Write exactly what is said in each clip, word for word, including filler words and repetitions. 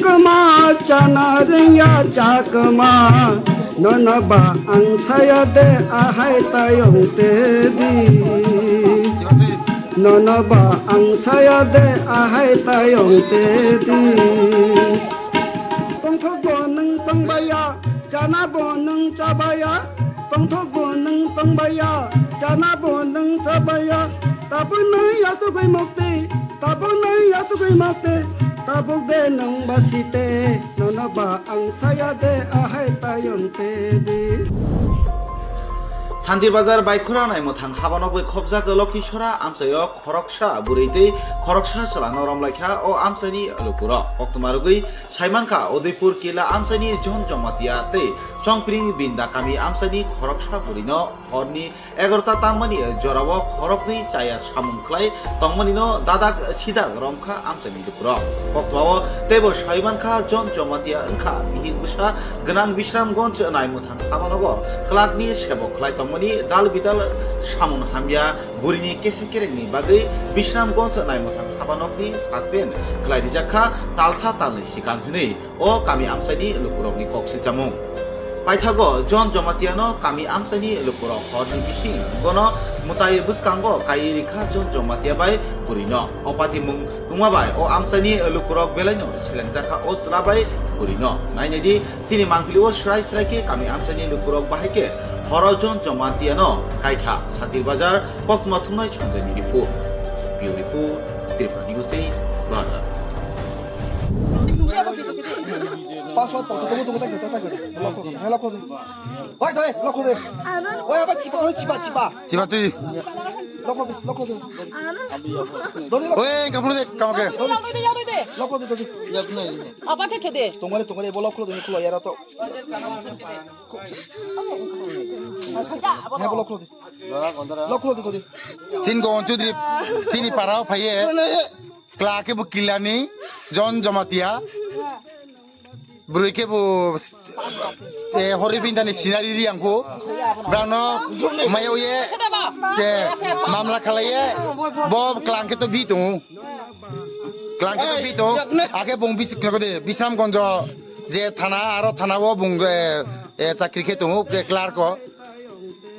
Kwma chana rwngya chakma, nono ba ang saya de ahai tayong te di. Nono ba ang saya de ahai tayong te di. Tongthok bo nwng tongbaya, chana bo nwng chabaya. Tongthok bo nwng tongbaya, chana bo nwng chabaya. Tabuk nwng yasugwi mukti, tabuk nwng yasugwi mukti, tabuk de nwng basite, nono ba ang saya de ahai tayong te di. Santir Bazar Baikhura Naimwthang habanok bai khopjak Lokhisora amchaio khoroksa bwrwi tei khoroksa chwlano romlaikha o amchaini lukurok. Koktwma rwgwi saimankha Udaipur Kila amchaini Jon Jomatia tei Chongpring Binda kami amchaini khoroksa bwrwino horni egarota tangmani jorao khoroknwi chaya samung khlai tongmanino dadak sidak romkha amchaini lukurok. Koktwmao teibo saimankha Jon Jomatia wngkha bihik bwsa gwnang Bisramganj Naimwthang habanogo klakni sebok khlai tongmani dal bidal samung hamya bwrwini kesa kerengni bagwi Bisramganj Naimwthang habanokni suspend khlai rijakkha talsa talni sikang hwnwi o kami amchaini lukurokni kok silchamung. Paithago Jon Jomatiano kami amchaini lukurok horni bising bono mwtai bwskango kaiwi rikha Jon Jomatia bai bwrwino. O patimung wngma bai o amchaini lukurok belaino selengjakha o chwla bai bwrwino. Nainai di, chini mangpili o srai srai khe kami amchaini lukurok bahai khe horo Jon Jomatiano kaitha Santir Bazar koktwma thumnai Sanjayni report. Bureau report, Tripura News, Guwahati. Password photo tubu tubu tak tak tak. Lock kho, hai lock kho. Oi, doi, lock kho de. Oi, aba chiba, oi, chiba, chiba. Chiba twi. Lock kho de, lock kho de. Doi, lock. Oi, kamu de, kamu ke. Lock kho de, doi. Apa ke kede? Tongmani, tongmani, bo lock kho de, kho yara to. Hai bo lock kho de. Lock kho de, doi. Chin go on chudri. Chini parao phaiye. Kla khe bo Kilani, Jon Jomatia. Bwrwi khe bo, eh, Horibindani sinari ri ang kho. Brano mayo ye, eh, mamla khalai ye, bo klang khe to bi tongo. Klang khe to bi tongo. Akhe bong bis-, khnakode, Bisramganjo je thana, aro thana o bong, eh, eh, chakri khe tongo, eh, clerk o.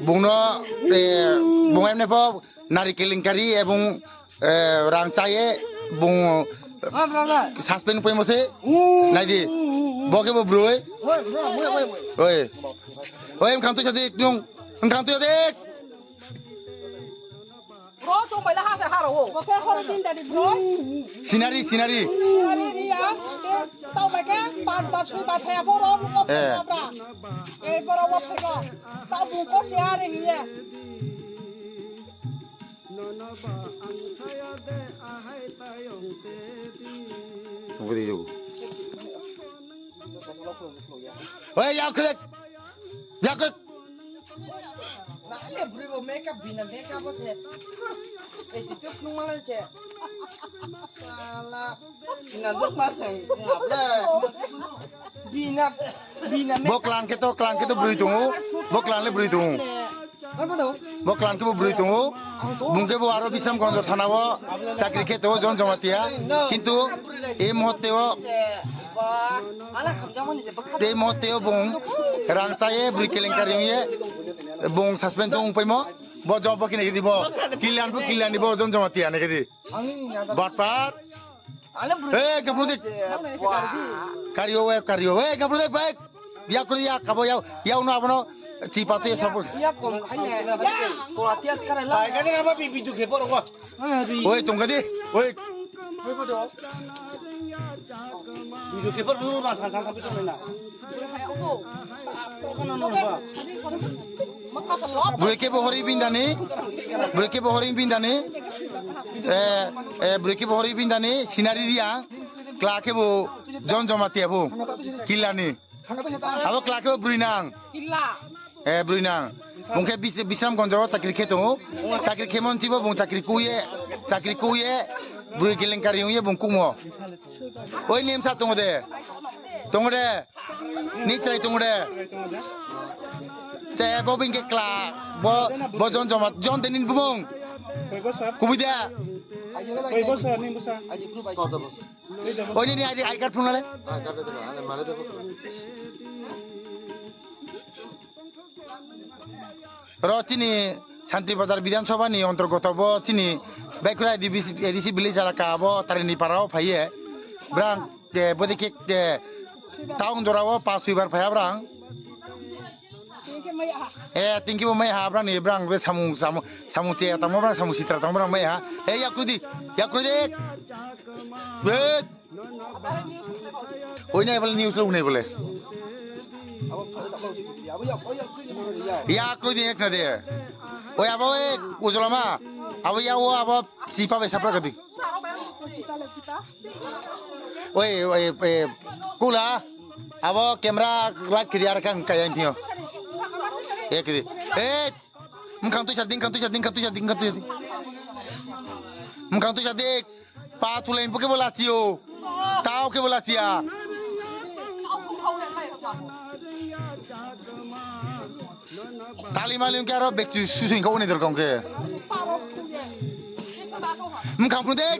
Bongno, eh, bong emne pho nari kelenkari ebong, eh, rang chaye bung suspend paimo se. Naidi. Bo khe bo broi. Oi. Oi, wngkha twi sadik nung. Wngkha twi sadik. Bro, chong bai la ha se ha ro. Bo khe hor tin dari bro. Sinari, sinari. Sinari ri ya. Tau bai khe pan ba sui ba thaya bo ro ro. Eh. Eh, bro, wo phe ro. Tau bu ko se are hi ye. Oi, ya khe. Ya khe. Nahale bwrwi bo makeup bina makeup bo se. Ei, tu tu khung mala se. Sala. Bina dok ma se. Bina, bina makeup. Bo klang khe to, klang khe to bwrwi tongo. Bo klang le bwrwi tongo. Bo klang khe bo bwrwi tongo. Bung khe bo aro Bisramganj thana o chakri khe to Jon Jomatia. Kintu ei muhurte o Tei mo teo bung rang chaye bwrwi kelenkari wngye bung suspend tong paimo. Bo job bo kini di bo. Kilian bo kilian di bo Jon Jomatia ne kedi. Batpar. Hey, kapro dik. Kario we kario. Hey, kapro dik bike. Ya kuri ya kabo ya. Ya uno abono. Chipa to ya support. Ya kom khai ne. Ko atia kare la. Bai kare ama bi bidu ke poro wa. Oi, tongkha di. Oi. Video keeper dulu mas, sang sang tapi tu na. Bwrwi khe bo Horibindani, bwrwi khe bo Horibindani, eh, eh, bwrwi khe bo Horibindani, sinari ria, kla khe bo Jon Jomatia bo, Killani. Abo kla khe bo bwrwi nang. Killa. Eh, bwrwi nang. Bung khe Bis-, Bisramganjo chakri khe tongo. Chakri khe mon chibo bung chakri kuye, chakri kuye, bwrwi kelenkari wngye bung kumo. Oi nem sa tongo de. Tongo de. Ni chai tongo de. Te bo bing khe kla. Bo, bo Jon Joma, Jon denin bumung. Kubui de. Oini ni I D, I card phunale. Ro chini Shanti Bazar Bidhan Sabha ni ontorgoto bo chini Baikura A D C, A D C village elaka bo Tarini Para o phaiye. Brang ke bodi ke, ke town jora o pas suibar phaiya brang. Eh, tingki bo mai ha, brang ni, brang be samung, samung, samung che tamo, brang samung sitra tamo, brang mai ha. Eh, yakrudi, yakrudi. Wait. Hoi nai bole, news lo nai bole. Yakrudi ek na de. Oi abo, eh, ujolama. Abo ya o abo chipa be sapra kadi. Oi, oi, eh, kula. Abo camera light kiri ar kang kaya intio. Eh, kiri. Eh, mukang tu sading, kang tu sading, kang tu sading, kang tu sading. Mukang tu sading. Pa tulai buke bola sio. Tao ke bola sia. Tali mali ke aro bekti susing kau ni dorkong ke. Mukang pun dek.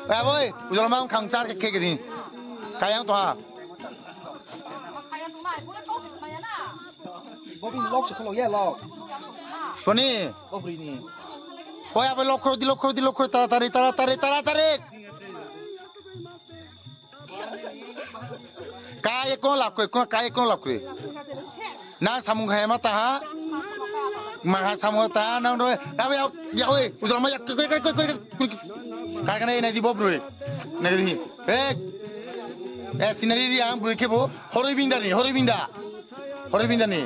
Eh, boy, ujol mang kang char ke ke ni. Kayang to ha. Bobi lock se kholo ya lock. Soni. Bobi ni. Boy, abe lock khoro di, lock khoro di, lock khoro taratari, taratari, taratari. Kai kono lap koi, kono kai kono lap koi. Na samung hai ma ta ha. Ma ha samung ta ha, na no. Abe ya, ya, oi, ujol ma ya, koi, koi, koi, koi, koi. Kar kana nai di bob roi. Nai di. Eh. Eh, scenery di ang broi kebo. Horoi binda ni, horoi binda. Horoi binda ni.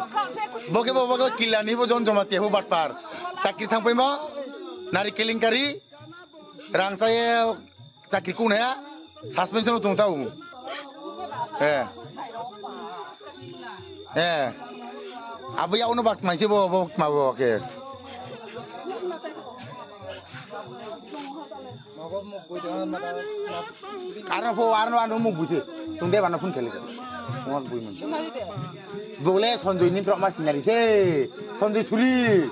Bo kebo, bo kebo killa ni bo jon joma te bo batpar. Chakri thang pai mo. Nari kelingkari. Rang saye chakri kun ya. Suspension tung tau. Eh. Eh. Abo ya uno bak mai se bo, bo ma bo ke. Aro pho, aro ano muk buise. Sung de bana phone kheli. Mo bui mun. Bole Sanjoy ni drama sinari se. Sanjoy Suri.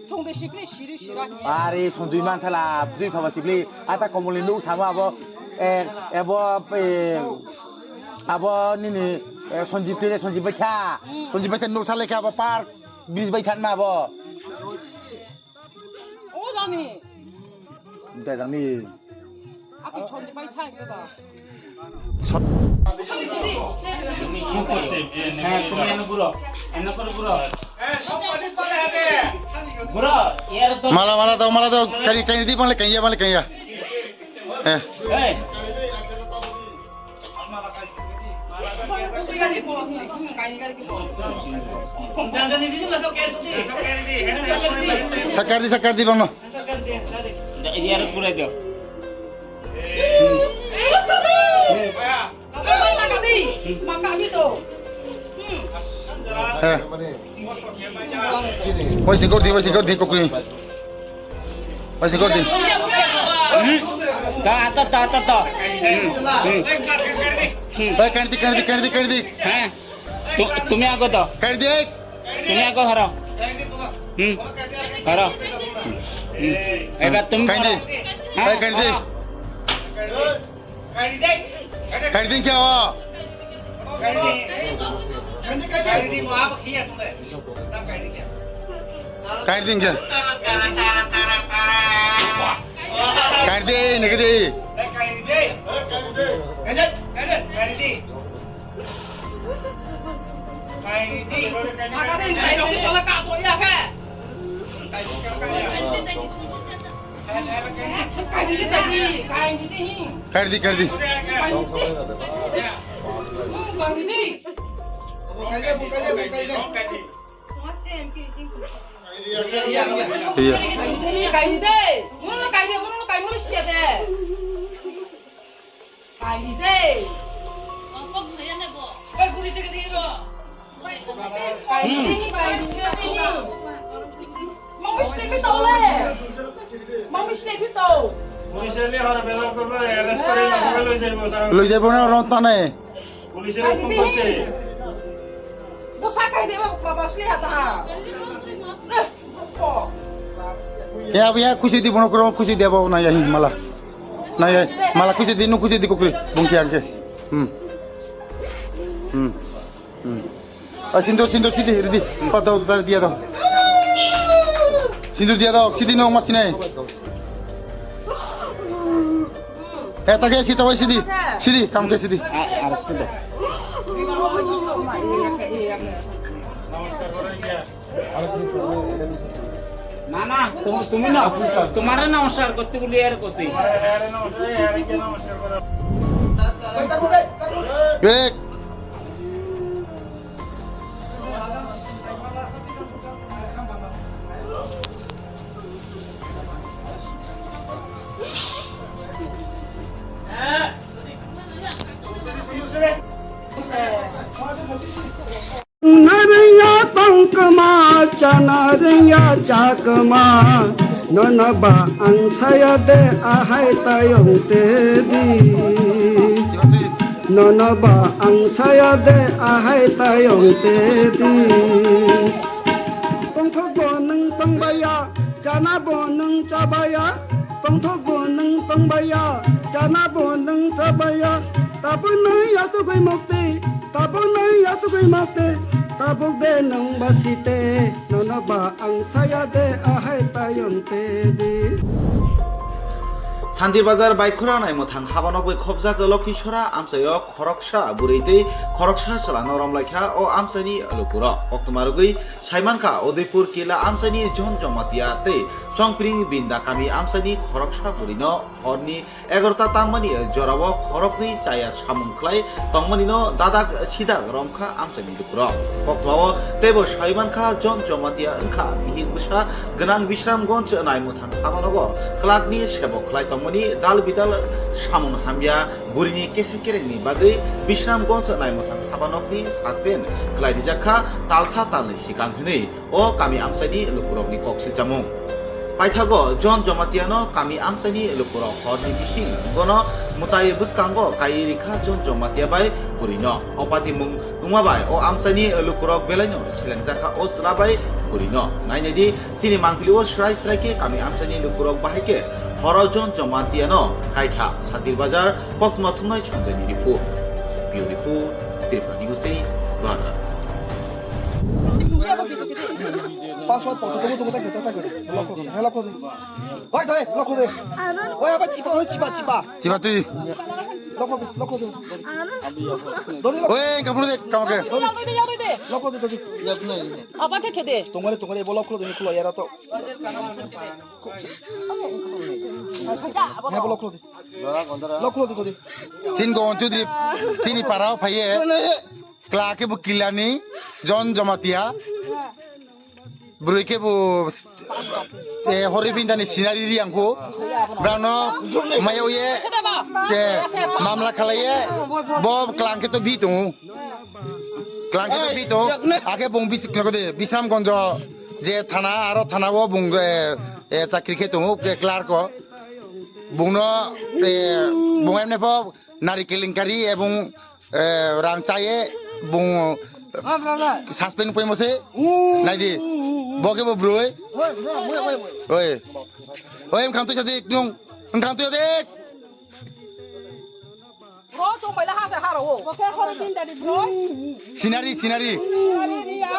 Thong de sikri siri sira. Are Sanjoy man thala, bui phaba sikli. Ata komoli nu sama abo. Eh, abo, eh, abo nini, eh, Sanjib tire Sanjib baikha. Sanjib baikha nu sale kha abo park. Bis baikha ma abo. O dani. Dajangni. Aki chonji pai thai ke da. Heh, tumi eno buro. Eno koro buro. Buro, yar to. Mala, mala to, mala to. Kani, kani di, mala kanya, mala kanya. Eh. Hey. Sakar di, sakar di, bangno. Eh. Wai singkor di, wai singkor di, kokri. Wai singkor di. Hmm? Ta, ta, ta, ta, ta. Hmm, hmm. Hmm. Wai, kani di, kani di, kani di, kani di. Hah? Tu-, tumi ago to? Kani di, eh. Tumi ago haro. Hmm. Haro. Hmm. Eba tum kani di. Haro. Hah? Wai, kani di. Haro. Kaiding kya ho? Kaiding kya? Kaiding, nigdi. Kaidi, kaidi. Kaidi, kaidi. Iya. Kaidi, kaidi. Mulu kaidi, mulu kaidi, mulu siya de. Kaidi. Police le hora bezar korbo, arrest kore na hora loi jaibo ta. Loi jaibo na ron ta nai. Police le phone korche. Bo sakai de ba, ba, ba, sle hata. Ya, ya, khusi di bono kro, khusi de ba na ya hin mala. Nai, nai, mala kuchi di, nu kuchi di kukri, bungki angke. Hmm. Hmm. Hmm. Ah, sindur, sindur, sidi, ridi. Patau, tar dia dong. Sindur dia dong, sidi nong mas sinai. Eh, take si tawai sidi. Sidi, kam ke sidi. না, না, তুমি, তুমি না, তোমারে নমস্কার করতে বলি আর কছি। এক। Nariya tongkma, chana riya chakma, nono ba ang saya de ahai tayong te di. Nono ba ang saya de ahai tayong te di. Tongthok bo nung tongbaya, chana bo nung chabaya, tongthok bo nung tongbaya, chana bo nung chabaya, tabuk nung yasugui mukti, tabuk nung yasugui mukti, tabuk de nung basite, nono ba ang saya de ahai tayong te di. Santir Bazar Baikhura Naimwthang habanok bai khobjak Lokhisora amchaio khoroksa bwrwi tei khoroksa chwlano romlaikha o amchaini lukurok. Koktwma rwgwi saimankha Udaipur Kila amchaini Jon Jomatia tei Chongpring Binda kami amchaini khoroksa bwrwino horni egarota tangmani jorao khoroknwi chaya samung khlai tongmanino dadak sidak romkha amchaini lukurok. Koktwmao teibo saimankha Jon Jomatia wngkha bihik bwsa gwnang Bisramgonj Naimwthang habanogo klakni sebok khlai tongmani dal bidal samung hamya burini kesa kerengni bagwi Bisramgonj Naimwthang habanokni suspend khlai rijakkha talsa talni sikang hwnwi o kami amchaini lukurokni kok silchamung. Paithago Jon Jomatiano kami amchaini lukurok horni bising bono mwtai bwskango kaiwi rikha Jon Jomatia bai bwrwino. O patimung wngma bai o amchaini lukurok belaino selengjakha o chwla bai bwrwino. Nainai di, chini mangpili o srai srai khe kami amchaini lukurok bahai khe horo Jon Jomatiano kaitha Santir Bazar koktwma thumnai Sanjay ni report. Bureau report, Tripura News, Guwahati. Password photo tubu tubu ta kita ta kiri. Lock kho de. Hai, lock kho de. Oi, doi, lock kho de. Oi, aba chiba, oi, chiba, chiba. Chiba twi. Lock kho de, lock kho de. Dori lock. Oi, kapur de, kamu ke. Lock kho de, dori. Apa ke kede? Tongmani, tongmani, bo lock kho de, khulo yara to. Hai, bo lock kho de. Lock kho de, dori. Chin go on chudri, chini parao phaiye. Kla ke bu kilani, Jon Jomatia. Bwrwi khe bo, eh, hori bindani sinari ri ang kho. Brano mayo ye, eh, mamla khalai ye, bo klang khe to bi tongo. Klang khe to bi tongo. Akhe bung bis-, kla kode, Bisramgonjo je thana, aro thana o bung, eh, eh, chakri khe tongo, eh, clerk o. Bungno, eh, bung emne pho nari kelinkari ebong, eh, rang chaye bung suspend paimo se. Naidi. Bo khe bo bwrwi. Oi. Oi, wngkha twi sadik nung. Wngkha twi sadik. Bro, chong bai la ha se ha ro. Bo khe horo tin dari bro. Sinari, sinari. Sinari ri ya.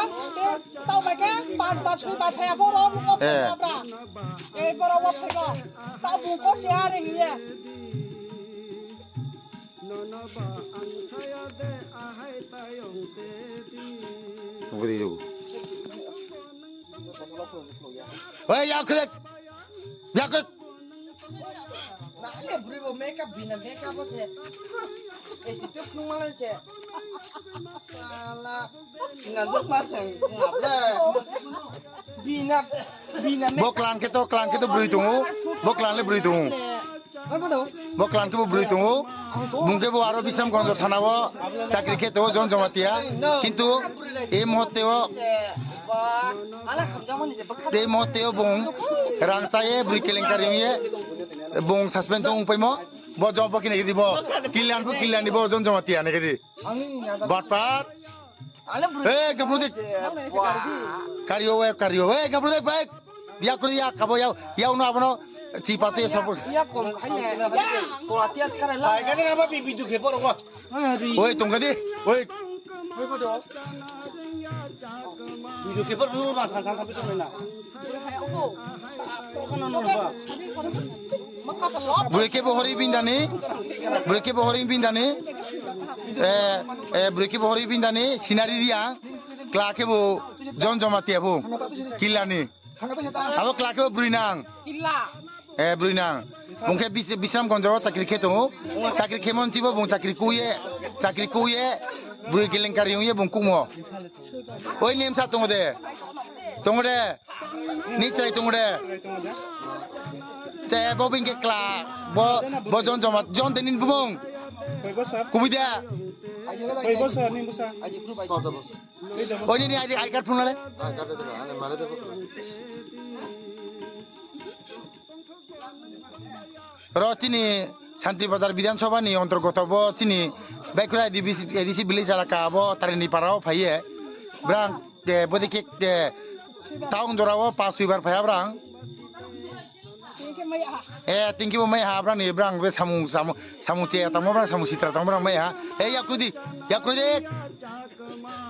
Tau bai khe pas bas sui bas ya boro. Eh. Eh, boro wo phai bro. Tau bu ko se ha re hi ye. Tunggu di jauh. Hei, ya klik. Ya klik. Nah, ya beri bo makeup bina makeup apa sih? Eh, itu nung malah sih. Salah. Nganjuk masang ngap le. Bina, bina. Bo klang khe to, klang khe to bwrwi tongo. Bo klang le bwrwi tongo. Bo klang khe bo bwrwi tongo. Bung khe bo aro Bisramganj thana o chakri khe to Jon Jamatia. Kintu ei muhurte o, ei muhurte o bung rang chaye bwrwi kelenkari ye bung suspend tong paimo. Bo job bo kini di bo. Kilian bo kilian di bo Jon Jamatia ne kedi. Batpar. Hey, gapro dik. Kario, eh, kario. Hey, gapro dik, bike. Ya kuri ya, kabo ya, ya uno abono. Chipa to ya support. Ya kom khai ne. Kola tiya kare la. Hai kare na ba bi bi du ke poro wa. Oi tongka di. Oi. Oi bodo. Bi du ke poro ma san san tapi to na. Kono no ba. Bwrwi khe bo hori bindani. Bwrwi khe bo hori bindani. Eh, eh, bwrwi khe bo hori bindani. Sinari riya. Kla khe bo jon joma tiya bo. Killani. Abo kla khe bo bwrwi nang. Killa. Eh, bwrwi nang. Bung khe Bis-, Bisramganj o chakri khe tongo. Chakri khe mon chibo bung chakri kuye. Chakri kuye. Bwrwi kelenkari wngye bung kumo. Oi nem sa tongo de. Tongo de. Ni chai tongo de. Te bo bing khe kla. Bo, bo jon joma. Jon de nin bumung. Koi bosor? Kubui de. Koi bosor, ni bosa? Oi ni ni I D, I card phunale. Ro chini Shanti Bazar Bidhan Sabha ni ontorgoto bo chini Baikura A D C, A D C village elaka bo Tarini Para o phaiye. Brang, eh, bodi khe, eh, town jora o pas suibar phaiya brang. Eh, tingki bo mai ha brang ni brang be samung, samung, samung che tamo brang samung sitra tamo brang mai ha. Eh, yakrudi, yakrudi.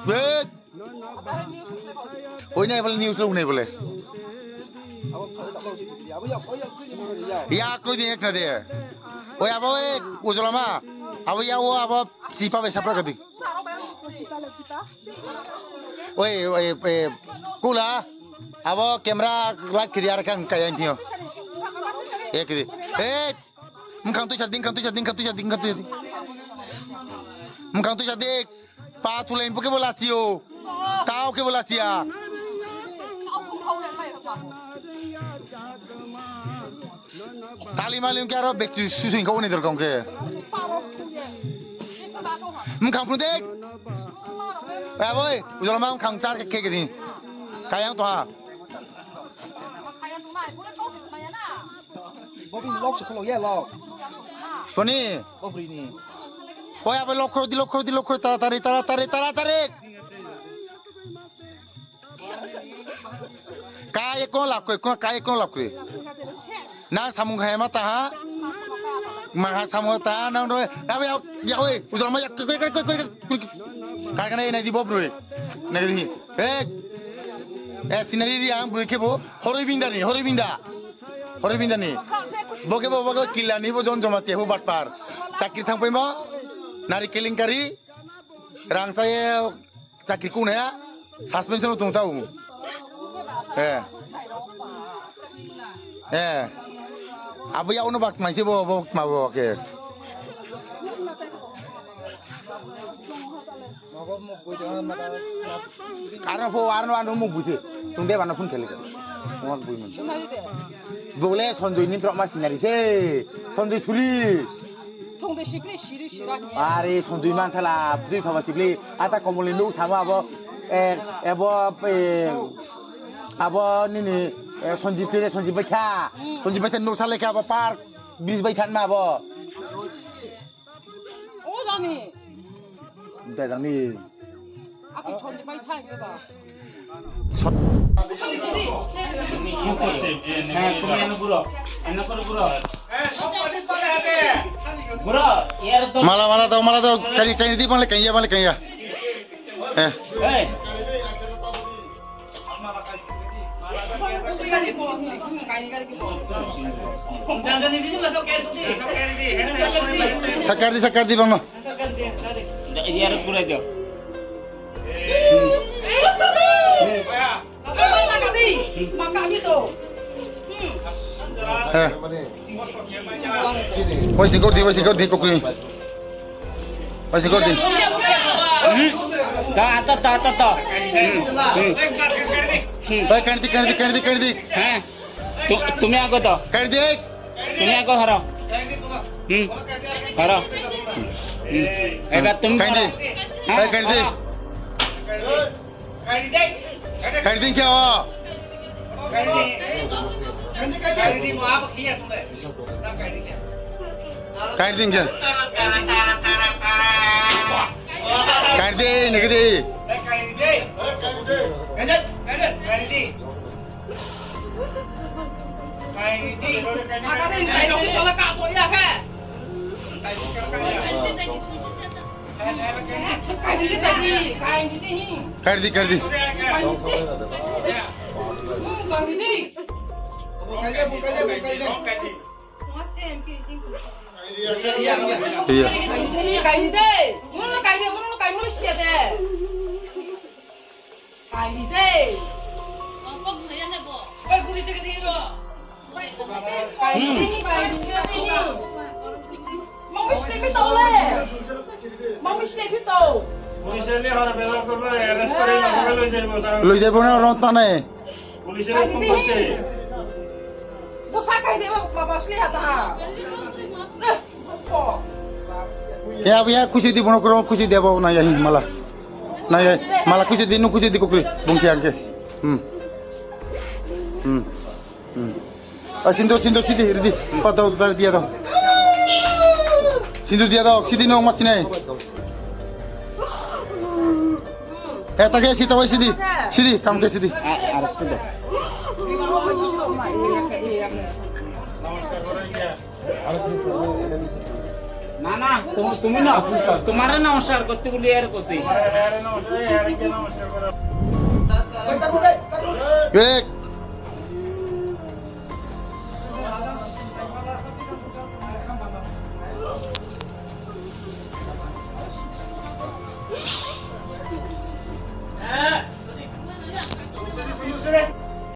Be. Oi nai bole news lo nai bole. Yakrudi ek na de. Oi abo ek ujolama. Abo ya o abo chipa be sapra kadi. Oi, oi, eh, kula. Abo camera light kiri ar kang kaya intio. Eh, kiri. Eh, mkhang tuisa ding, khang tuisa ding, khang tuisa ding, khang tuisa ding. Mkhang tuisa ding. Pa tulai buke bola chio. Tao ke bola chia. Tali mali wngkhe aro bekti susui wngkha uni dorkha wngkhe. Wngkha phunuk de. Eh, boi, ujolama wngkha wngchar khe khe gini. Kayang toha. Bobini lok se kholo ya lok. Boni. Bobrini. Oi, abai lok khoro di, lok khoro di, lok khoro, taratari, taratari, taratari. Kai kono lap kre, kono kai kono lap kre. Nang samung hai ma ta ha? Ma ha samung ta nang do. Ya ya ya oi, ujol ma ya koi koi koi koi. Kai kana nai di bob roi. Nai di. Eh. Eh sinari ri ang broi kebo horoi binda ni, horoi binda. Horoi binda ni. Bo kebo bo kebo killa ni bo jon joma te bo batpar. Chakri thang pai mo. Nari kelinkari. Rang saye. Chakri kung ya, suspension tong tau. Eh. Eh. Abo ya uno bak maise bo, bo ma bo ke. Arno po, arno, arno muk buise. Tung de bana phone khele. Mo bui mun. Bole Sanjoy ni drop ma sinari the. Sanjoy suri. Thung de sikri siri sira ni. Are Sanjoy man thala, bui phaba sikli. Ata komolni nuk sama abo, eh, abo, eh, abo nini, eh, Sanjib tere, Sanjib baikha. Sanjib baikha nuk salai kha abo park, bridge baikha ma abo. O jani. Dajangni. Aki Sanjib baikha ba. Mala, mala daw, mala daw. Kaini, kaini di, bang le kaiya, bang le kaiya. Eh. Sakar di, sakar di, bang. Eh. Wai singkor di, wai singkor di, kukui. Wai singkor di. Hmm. Ta, ta, ta, ta, ta. Hmm. Hmm. Wai, kani di, kani di, kani di, kani di. Hah? Tu-, tumi ago to? Kani di. Tumi ago haro. Hmm. Haro. Hmm. Eba tumi kani di. Haro. Hah? Wai, kani di. Haro. Kaiding kya o? Kaiding kya? Kaiding nigdi. Kardi, kardi. Iya. Police ni hora bezar korba, arrest kore na hole loi jaibo ta. Loi jaibo na ron ta nai. Police ni phone korche. Bo sa kai de ba, ba, ba, sle hata ha. Ya, ya, kusi di bono kro, kusi de ba na ya hin mala. Na ya, mala kusi di, nu kusi di kokri, bungki angke. Hmm. Hmm. Hmm. Ah, sindur, sindur, sidi, ridi. Patau, tar dia dong. Sindur dia dong, sidi nong mas sinai. Eh, tak ya, sita, wai, sidi. Sidi, kam ke, sidi. না না, তুমি না, তোমারে নমস্কার করতে বলি আর কছি। এক